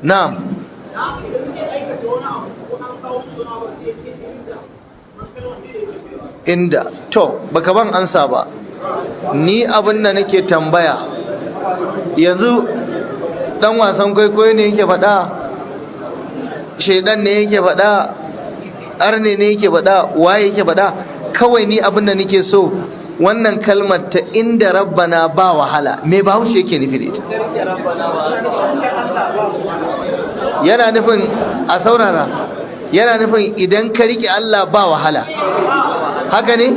Na'am. Da haka idan zai aikata wani abu ko an kawo shi wani abu, sai ya ce inda man kalmar da yake kaiwa. Inda to baka ban amsa ba. Ni abin da nake tambaya yanzu, dan wasan kwaikwayo ne yake faɗa, shaidan ne yake faɗa, arne ne yake faɗa, waye yake faɗa? Kawai ni abin da nake so, wannan kalmar ta "inda rabbana ba wahala", me Bahaushe yake nufi da ita? Yana nufin, a saurara, yana nufin idan ka riƙe Allah ba wahala, haka ne?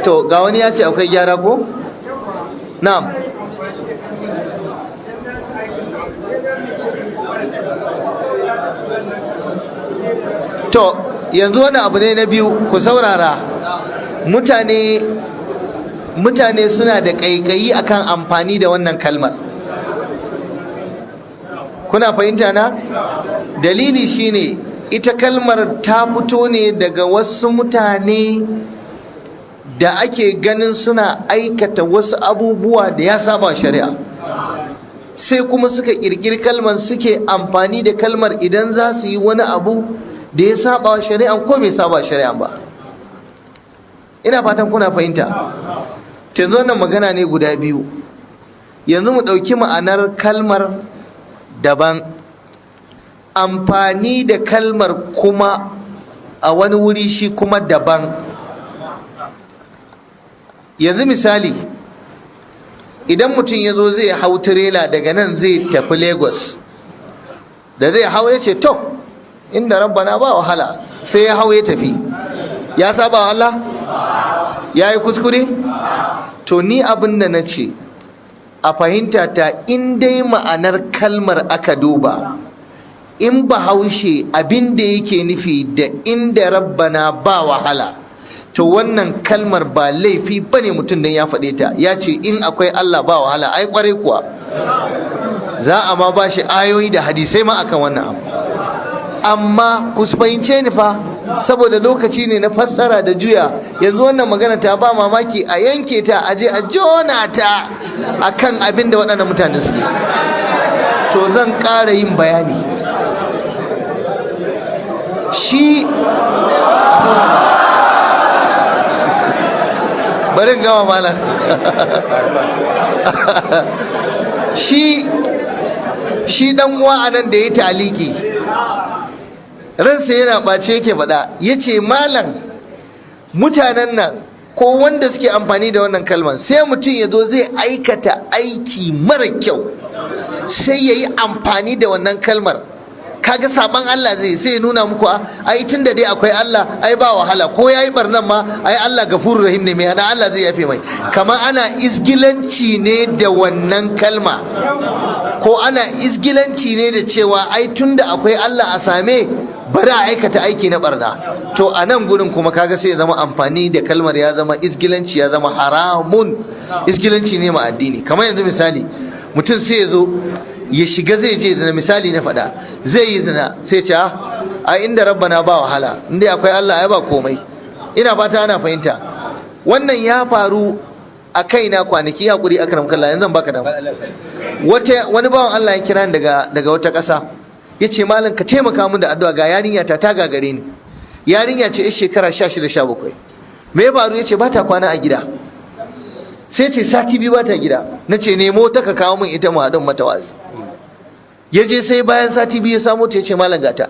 To ga wani ya ce akwai gyara ko? Na'am. To yanzu wani abu ne na biyu, ku saurara. Mutane suna da ƙaiƙayi akan amfani da wannan kalmar. Kuna fahimta na? Dalili shine, ita kalmar ta fito ne daga wasu mutane da ake ganin suna aikata wasu abubuwa da ya saba shari'a, sai kuma suka kirkiri kalmar, suke amfani da kalmar idan za su yi wani abu da ya saba wa shari'a ko bai saba shari'a ba. Ina fatan kuna fahimta. Yanzu wannan magana ne guda biyu. Yanzu mu ɗauki ma'anar kalmar daban, amfani da kalmar kuma a wani wuri shi kuma daban. Yanzu misali, idan mutum ya zo zai hau tirela daga nan zai tafi Lagos, da zai hau ya ce, "To, inda rabbana ba wahala," sai ya hau ya tafi. Ya saba wa Allah? Ya yi kuskure? To ni abin da na ce, a fahimta ta, in dai ma'anar kalmar aka duba, in Bahaushe abin da yake nufi da "inda rabbana ba wahala", to wannan kalmar ba laifi bane mutum dan ya faɗe ta, ya ce in akwai Allah ba wahala. Ai kwarai kuwa, za a ma ba shi ayoyi da hadisai ma akan wannan abu. Amma ku fahimce ni fa, saboda lokaci ne na fassara da juya. Yanzu wannan magana ta, ba mamaki a yanke ta, a je a jona ta akan abin da waɗannan mutane suke. To zan ƙara yin bayani. Shi bari in gama, malam. Shi dan uwa anan da ya taliki, ransa yana ɓace yake faɗa, ya ce, "Malam, mutanen nan ko wanda suke amfani da wannan kalmar, sai mutum ya zo zai aikata aiki mara kyau, sai ya yi amfani da wannan kalmar. Kaga saban Allah zai, sai ya nuna muku, ai tun da dai akwai Allah, ai ba wahala. Ko yayi barnan ma, ai Allah gafurur rahim ne, mai hada, Allah zai yafe mai." Kamar ana izgilanci ne da wannan kalma, ko ana izgilanci ne da cewa ai tun da akwai Allah, a same bari a aikata aiki na barna. To a nan gurin kuma kaga sai ya zama amfani da kalmar ya zama izgilanci, ya zama haramun, izgilanci ne ma addini. Kamar yanzu misali, mutum sai ya zo ya shiga zai je zina, misali na faɗa, zai yi zina, sai ce, "A inda rabbana ba wahala, inda akwai Allah ai ba komai." Ina fata ana fahimta. Wannan ya faru a kaina kwanaki. Hakuri, akram kallah, yanzu zan baka dama. Wata wani bawan Allah ya kira ni daga wata ƙasa, ya ce, "Malam, ka taimaka min da addu'a, ga yarinya ta ta gagare ni." Yarinya ce yar shekara 16, 17. Me ya faru? Ya ce ba ta kwana a gida, sai ce sati 2 ba ta gida. Na ce, "Nemo ta ka kawo min ita, mu haɗin mata wa'azi." Ya je, sai bayan sati 2 ya samo ta. Ya ce, "Malam, gata."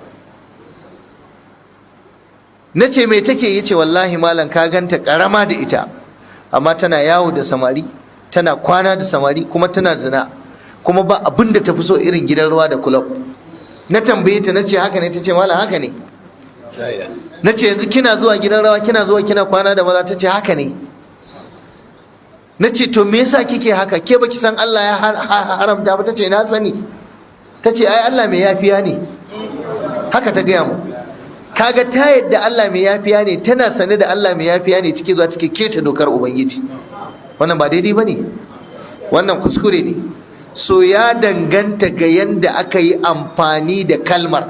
Na ce, "Me take?" Ya ce, "Wallahi malam, ka ganta karama da ita, amma tana yawo da samari, tana kwana da samari, kuma tana zina, kuma ba abin da ta fi so irin gidan ruwa da club." Na tambaye ta, na ce, "Haka ne?" Ta ce, "Malam, haka ne." Na ce, "Yanzu kina zuwa gidan rawa, kina zuwa kina kwana da maza?" Ta ce, "Haka ne." Na ce, "To me yasa kike haka? Ke baki san Allah ya haramta ba?" Ta ce, "Na sani." Ta ce, "Ai Allah mai yafiya ne." Haka ta gaya mu. Kaga ta yadda Allah mai yafiya ne, tana sane da Allah mai yafiya ne, take zuwa take keta dokar Ubangiji. Wannan ba daidai bane, wannan kuskure ne. So ya danganta ga yanda aka yi amfani da kalmar.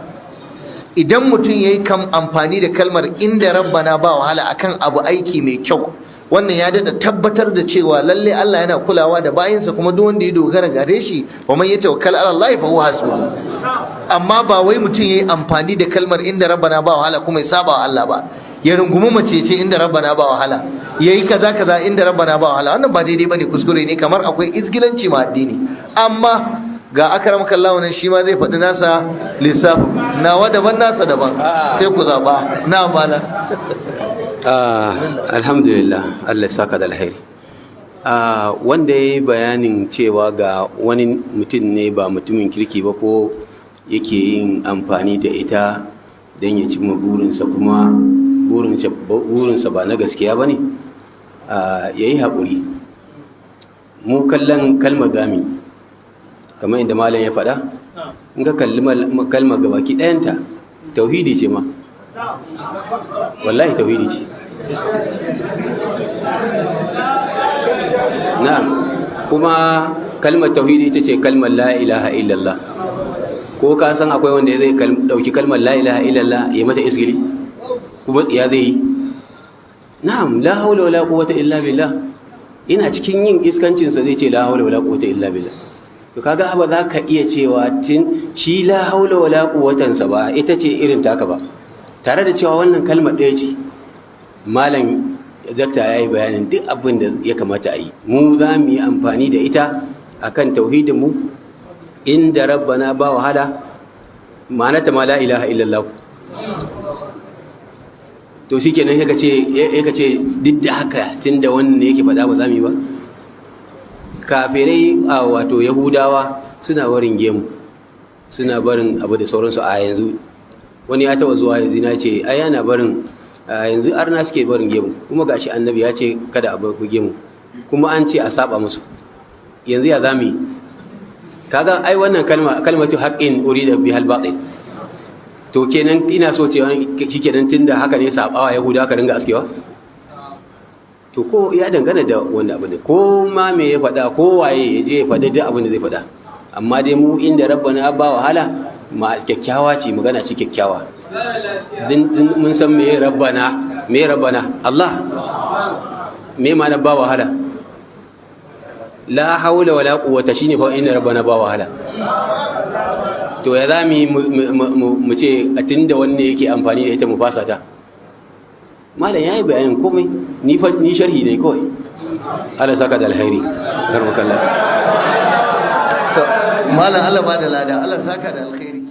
Idan mutum ya yi kam amfani da kalmar "inda rabbana ba wahala" akan abu aiki mai kyau, Wannan ya dada tabbatar da cewa lalle Allah yana kulawa da bayinsa, kuma duk wanda ya dogara gare shi, wa man yatawakkal ala Allah fa huwa hasbuh. Amma ba wai mutum yayi amfani da kalmar inda rabbana ba wahala kuma ya saba wa Allah ba, ya rungumi mace ce inda rabbana ba wahala, yayi kaza kaza inda rabbana ba wahala. Wannan ba daidai bane, kuskure ne, kamar akwai izgilanci ma addini. Amma ga akramaka Allah nan, shi ma zai faɗi nasa lissafin. Nawa daban, nasa daban, sai ku zaɓa na amana. Alhamdulillah, Allah ya saka da alheri. Wanda ya yi bayanin cewa ga wani mutum ne ba mutumin kirki ba ko yake yin amfani da ita don ya cimma burinsa, kuma burinsa ba na gaskiya ba ne, ya yi haƙuri. Mu kallon kalmar gami, kamar inda malam ya faɗa, in ka kalli kalmar gabaki ɗayanta, tauhidi ce ma. Wallahi tauhidi ce. Na'am, kuma kalmar tauhidi ita ce kalmar la ilaha illallah. Ko ka san akwai wanda zai dauki kalmar la ilaha illallah ya mata isgili kuma tsiya zai yi? Na'am, la haula wala quwwata illa billah. Ina cikin yin iskancin sa zai ce la haula wala quwwata illa billah. To kaga ba za ka iya cewa tin shi la haula wala quwwatan sa ba ita ce irin taka ba, tare da cewa wannan kalmar ɗaya ce. Malam dakta ya yi bayanin duk abin da ya kamata a yi. Mu za mu yi amfani da ita akan tauhidin mu, inda rabbana ba wahala, ma'anata ma la ilaha illallah. To shikenan, sai ka ce duk da haka, tunda wannan ne yake faɗa, ba za mu yi ba. Kafirai, a wato Yahudawa, suna barin gemu, suna barin abu da sauransu. A yanzu wani ya taba zuwa yanzu na ce ai yana barin, yanzu arna suke barin gemu, kuma gashi Annabi ya ce kada a bar gemu, kuma an ce a saba musu. Yanzu ya zamu yi? Kaga ai wannan kalma kalmatu haqqin urida bihal batil. To kenan ina so ce shikenan, tunda haka ne, sabawa Yahuda ka ringa askewa. To ko ya dangana da wanda abu ne, ko ma me ya faɗa, ko waye ya je ya faɗi duk abin da zai faɗa. Amma dai mu inda rabbana ba wahala ma kyakkyawa ce, magana ce kyakkyawa. Din mun san me rabbana, me rabbana Allah, me ma'ana ba wahala. La haula wala quwwata shine fa inna rabbana ba wahala. To ya za mu ce a tunda wanne yake amfani da ita mu fasa ta? Malam yayi bayanin komai, ni fa ni sharhi ne kawai. Allah saka da alheri, karmakallah. Malam, Allah ba da lada, Allah saka da alkhairi.